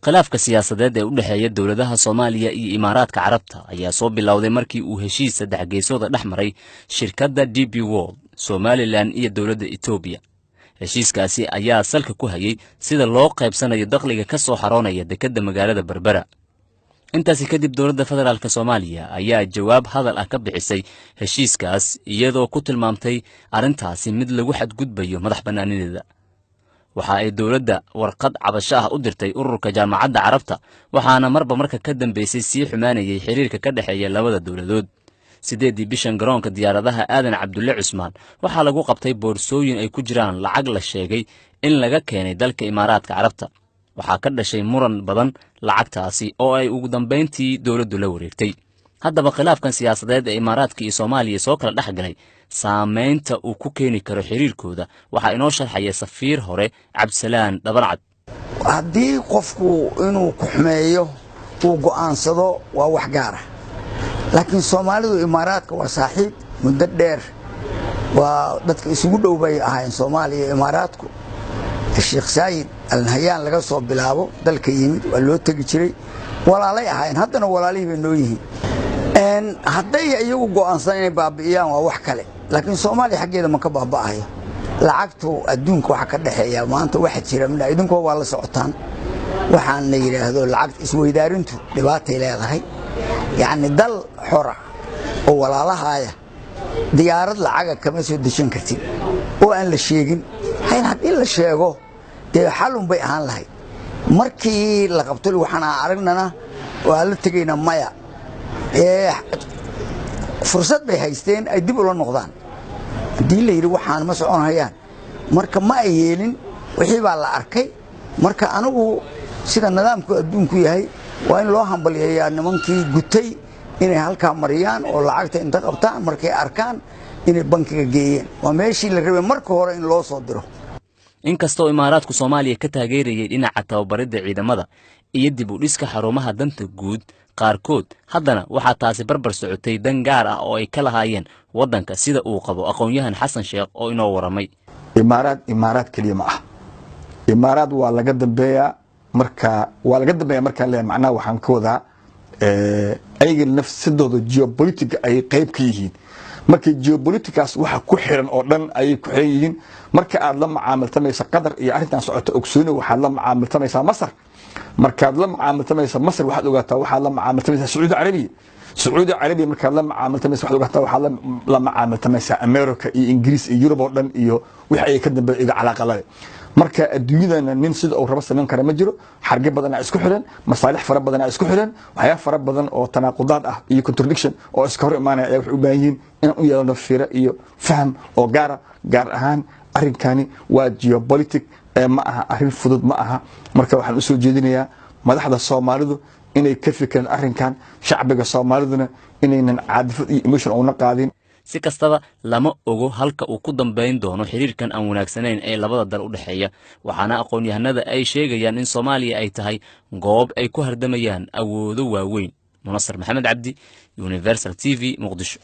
Khilaafka siyaasadeed ee u dhexeeya dowladaha Soomaaliya iyo Imaaraadka Carabta ayaa soo bilowday markii uu heshiis saddex geesooda dhex maray shirkadda DP World, Somaliland iyo dowladda Etoobiya. Heshiiskaasi ayaa salka ku hayay sida loo qaybsanayo dakhliga ka soo xaroonaya dekedda magaalada Berbera. Intaasi kadib, dowladda federaalka Soomaaliya ayaa jawaab hadal ah ka bixisay heshiiskaas, iyadoo ku tilmaamtay arrintaasi mid lagu xadgudbayo madax bannaanideeda. Waxa ay dowladda warqad cabasho ah u dirtay ururka Jaamacadda Carabta, waxaana marba marka ka dambeysay sii xumaanayay xiriirka ka dhexeeya labada dowladood. 8-dii bishan, garoonka diyaaradaha Aadan Cabdulle Cusmaan waxaa lagu qabtay boorsooyin ay ku jiraan lacag la sheegay in laga keenay dalka Imaaraadka Carabta. Waxaa ka dhashay muran badan lacagtaasi oo ay ugu dambayntii dowladdu la wareegtay. Haddaba, khilaafkan siyaasadeed ee Imaaraadka iyo Soomaaliya soo kala dhex galay, saamaynta uu ku keeni karo xiriirkooda, waxaa inoo sharxaya safiir hore Cabdisalaan Dhabarcad. Haddii qofku inuu ku xumeeyo uu go'aansado, waa wax gaara, laakiin Soomaalidu Imaaraadka waa saaxiib muddo dheer, waa dadka isugu dhow bay ahaayeen Soomaaliya iyo Imaaraadku. Sheekh Saayid Al Nahayaan laga soo bilaabo dalka yimid, waa loo tegi jiray, walaalay ahaayeen, haddana walaalihii bay noo yihiin. Hadday iyagu go'aansan inay baabi'iyaan, waa wax kale, laakiin Soomaaliya xaggeeda ma ka baaba'ayo. Lacagtu adduunka waxa ka dhexeeya maanta waxa jira midha idinkuba waa la socotaan. Waxaan la yidhaahdo lacagta isweydaarintu dhibaatay leedahay. Yacni, dal xora oo walaalahaaya diyaarad lacaga kama soo dejin kartid oo aan la sheegin hayn. Haddii la sheego, dee xalun bay ahaan lahayd. Markii la qabto, waxaan aragnana waa la tegayna, maya, fursad bay haysteen ay dib ula noqdaan haddii la yidhi waxaan ma soconhayaan. Marka ma ay yeelin, wixii baa la arkay. Marka anigu sida nidaamku adduunku yahay, waa in loo hambalyeeyaa nimankii gutay inay halkaa mariyaan oo lacagta inta qabtaan, markay arkaan inay bankiga geeyeen. Waa meeshii la rabay marka hore in loo soo diro. Inkastoo Imaaraadku Soomaaliya ka taageerayay dhinaca tababaridda ciidamada iyo dib u dhiska xarumaha danta guud qaarkood, haddana waxaa taasi barbar socotay dan gaar ah oo ay ka lahaayeen waddanka, sida uu qabo aqoon-yahan Xasan Sheekh oo inoo waramay. Imaaraad Imaaraad keliya ma ah. Imaaraad waa laga dambeeyaa. Marka waa laga dambeeya markaan leeyahay, macnaha waxaan ka wadaa ayaga nafsadooda geopolitic ay qayb ka yihiin. Marka geopoliticaas waxa ku xiran oo dhan ayay ku xiran yihiin. Marka aad la macaamiltamaysa Qatar iyo arrintan socota, ogsooni waxaad la macaamiltamaysaa Masar. Markaad la macaamiltamaysa Masar, waxaad ogaataa waxaad la macaamiltamaysaa Sacuudi Carabiya. Sacuudi Carabiya markaad la macaamiltamaysa, waxaad ogaataa waxaad la macaamiltamaysaa America iyo Ingiriis iyo Yurub oo dhan iyo wixii ay ka dambeeya iga calaaqa lale. Marka adduunyadana nin sida uu rabo samayn kara ma jiro. Xarge badanaa isku xiran, masaalix fara badanaa isku xiran, waxyaaba fara badan oo tanaaqudaad ah iyo contradiction oo iska hor imaanaya ayaa waxay u baahan yihiin inaan u yeelano fiiro iyo faham oo gaara. Gaar ahaan arrinkani waa geopolitic ee ma aha arrin fudud, ma aha. Marka waxaan usoo jeedinayaa madaxda Soomaalidu inay ka fikiraan arrinkan, shacbiga Soomaaliduna inaynan caadifad iyo emotion uuna qaadin. Si kastaba, lama ogo halka uu ku dambayn doono xiriirkan aan wanaagsanayn ee labada dal u dhexeeya, waxaana aqoon-yahanada ay sheegayaan in Soomaaliya ay tahay goob ay ku hardamayaan awoodo waaweyn. Munasar Maxamed Cabdi, Universal TV, Muqdisho.